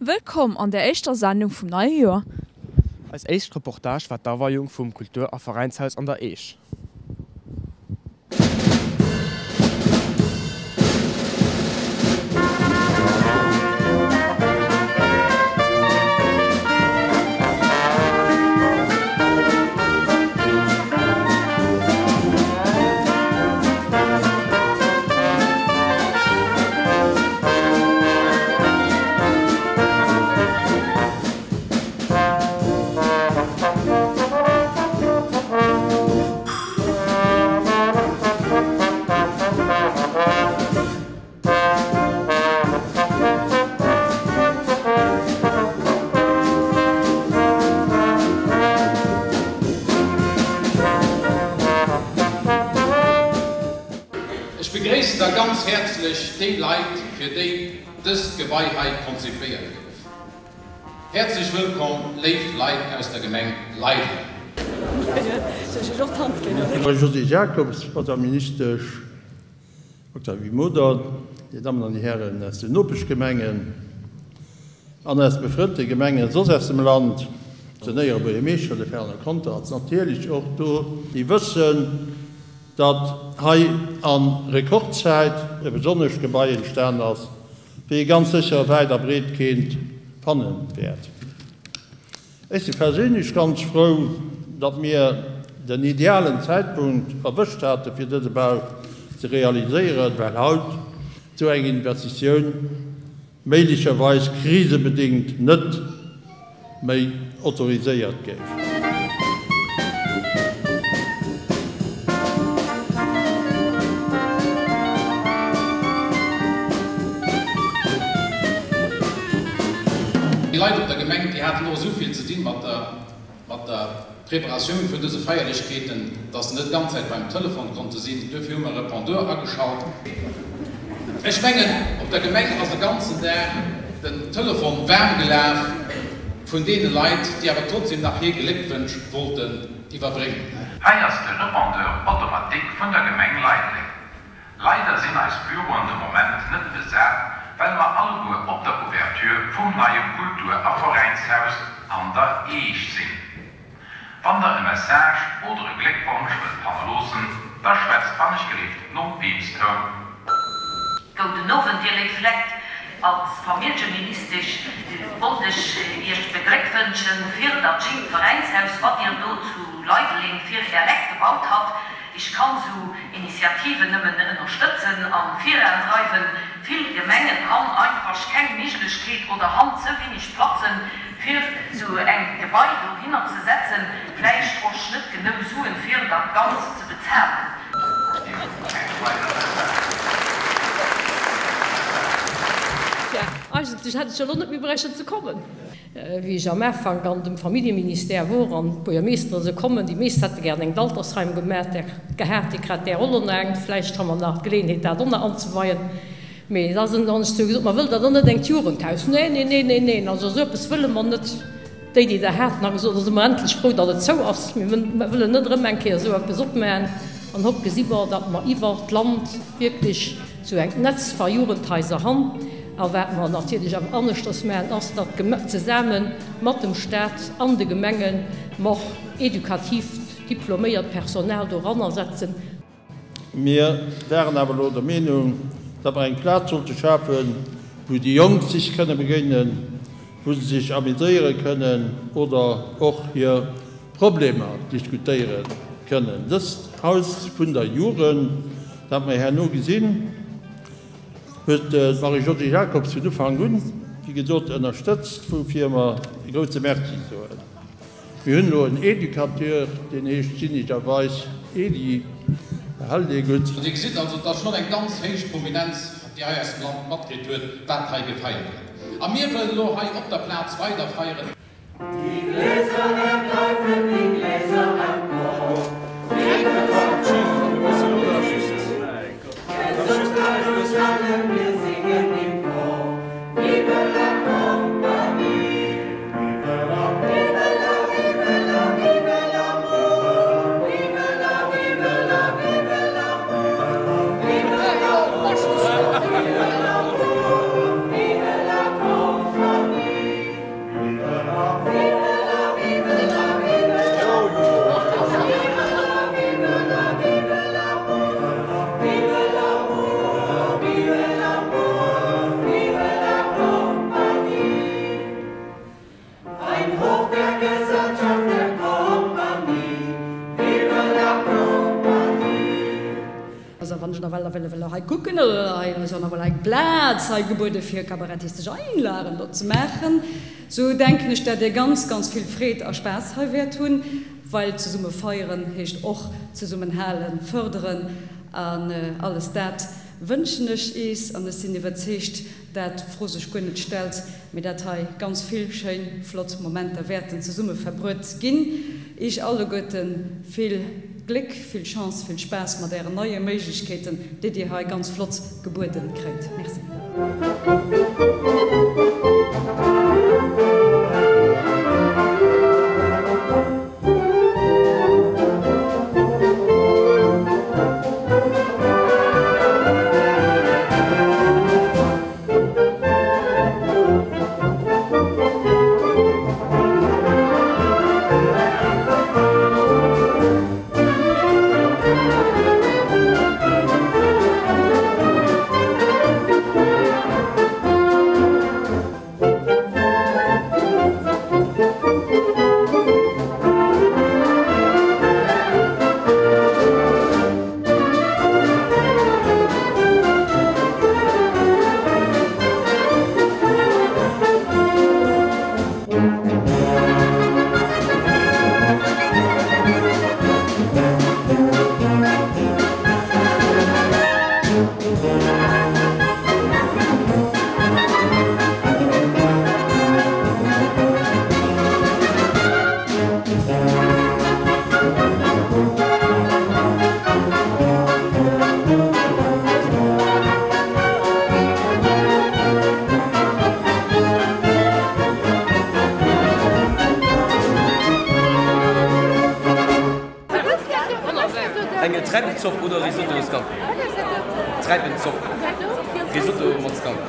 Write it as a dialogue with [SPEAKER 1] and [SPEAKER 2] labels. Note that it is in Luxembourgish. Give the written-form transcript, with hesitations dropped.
[SPEAKER 1] Wëllkomm an der éischter Sendung vum neie Joer!
[SPEAKER 2] Eis éischt Reportage war d'Aweiung vum Kultur a Veräinshaus an der Eech.
[SPEAKER 3] Ech begréissen da ganz häerzlech déi Leit, fir déi dëst Gebai hei konzipéiert gouf. Häerzlech wëllkomm, léif Leit aus der Gemeng Leideleng.
[SPEAKER 4] Josée Jacobs, Madame Ministesch, Octavie Modert, Dir Dammen an Dir Hären aus den Nopeschgemengen an aus befrënnte Gemengen soss aus dem Land, den Éierebuergermeeschter, de Fernand Conter, ass natierlech och do, déi wëssen, datt hei a Rekordzäit e besonnescht Gebai entstan ass, wéi ee ganz sécher wäit a breet keent fanne wäert. Ech si perséinlech ganz frou, datt mir den idealen Zäitpunkt erwëscht hate fir dëse Bau ze realiséieren, well haut esou eng Investitioun méiglecherweis krisebedingt net méi autoriséiert géif.
[SPEAKER 3] Déi Leit op der Gemeng, déi haten och esou vill ze dinn mat der mat der Preparatioun vun dëse Feierlechkeeten, dass se net d'ganz Zäit beim Telefon konnte sinn. Duerfir hu mer e Répondeur ageschalt. Ech mengen, op der Gemeng ass e ganzen Dag den Telefon waarm gelaf vun deene Leit, déi awer trotzdem nach hir Gléckwënsch wollten iwwerbréngen.
[SPEAKER 5] Hei ass de Répondeur automatique vun der Gemeng Leideleng. Leider sinn eis Büroen de Moment net besat, well mer alleguer op der Ouverture vum neie Kultur a Veräinshaus an der Eech sinn. Wann der e Message oder e Gléckwonsch wëllt hannerloossen, da schwätzt wannechgelift nom Piipstoun.
[SPEAKER 6] Gouden Owend dir léif Lekt. Als Familljeministesch wollt ech iech begléckwënschen fir dat schéint Veräinshaus wat dir do zu Leideleng fir är Lekt gebaut hatt. Ech kann sou Initiativen nëmmen ënnerstëtzen an virandreiwen. Vill Gemengen han einfasch keng Miglechkeet oder han ze winnig Platzen fir sou engt Gebai dohinner ze setzen, vläicht och net genou Suen fir dat Ganzt ze bezahlen.
[SPEAKER 7] Tja, eigentlech hätt ech jo elo net méi bräichten ze kommen. Wéi ech am Ufank an dem Familljeministère wor an d'Buergermeeschteren se kommen, déi meescht hätte gären engt Altersheim gemat, där gehat, déi krat där och elo nach engt, vläicht ha mer nach d'Geleeënheet dat och nach anzeweien, mee da sinn dann ech zu gesot, ma wëllt der dann net engt Jugendhaus? Nee, nee, nee, nee, neen, also esou eppes wëlle mer net. Déi, déi der haten, ha gesot, da si mer endlech frou, datt et zou ass, mir wëllen net erëm eng Kéier esou eppes opmaen. An hopp gesi mer, datt mer iwwer d'Land wierklech esou engt Netz va Jugendhaiser han. A wat mer natierlech awer aneschters maachen, ass, datt zesame mat dem Stat an de Gemenge mer edukatiivt diploméiert Personal doranner setzen.
[SPEAKER 4] Mir waren awer elo der Meenung, datt mer eng Plaz sollte schafen, wou déi Jonk sech kënne begéinen, wou se sech ameséiere kënnen oder och hir Problemer diskutéiere kënnen. Dëst Haus vun der Jugend, dat mer herno gesinn, huet d'Marie-Josée Jacobs vun Ufank un, wéi gesot, ënnerstëtzt, woufir mer e grouse Merci soen. Mir hunn elo en Educateur, deen heescht sinnigerweis Edy, behält ee gutt.
[SPEAKER 3] Dir gesitt also, et ass schonn eng ganz héich Prominenz, déi hei aus dem Land matkritt huet, wat hei gefeiert gëtt. A mir wëllen elo hei op der Plaz weider feieren.
[SPEAKER 8] wëlle wëlle hei kucken, oder hei ass jo nach emol eng Plaz hei gebuede fir kabarettistesch Einlagen do ze maachen, sou denken ech, dat Dir ganz, ganz vill Freed a Spaass hei wäert hunn, well zesumme feieren heescht och zesummen halen, fërderen an alles dat wënschen ech Iis an ech sinn iwwerzeegt, dat d'Fro sech guer net stellt, mee dat hei ganz vill schéin, flott Momenter wäerten zesumme verbruet ginn. Iech alleguerte vill Gléck, vill Chance, vill Spaass mat ären neie Méiglechkeeten, déi Dir hei ganz flott gebueden kréit. Merci.
[SPEAKER 9] Eng Träipenzopp oder Risotto Scampi? Träipenzopp. Risotto mat Scampi.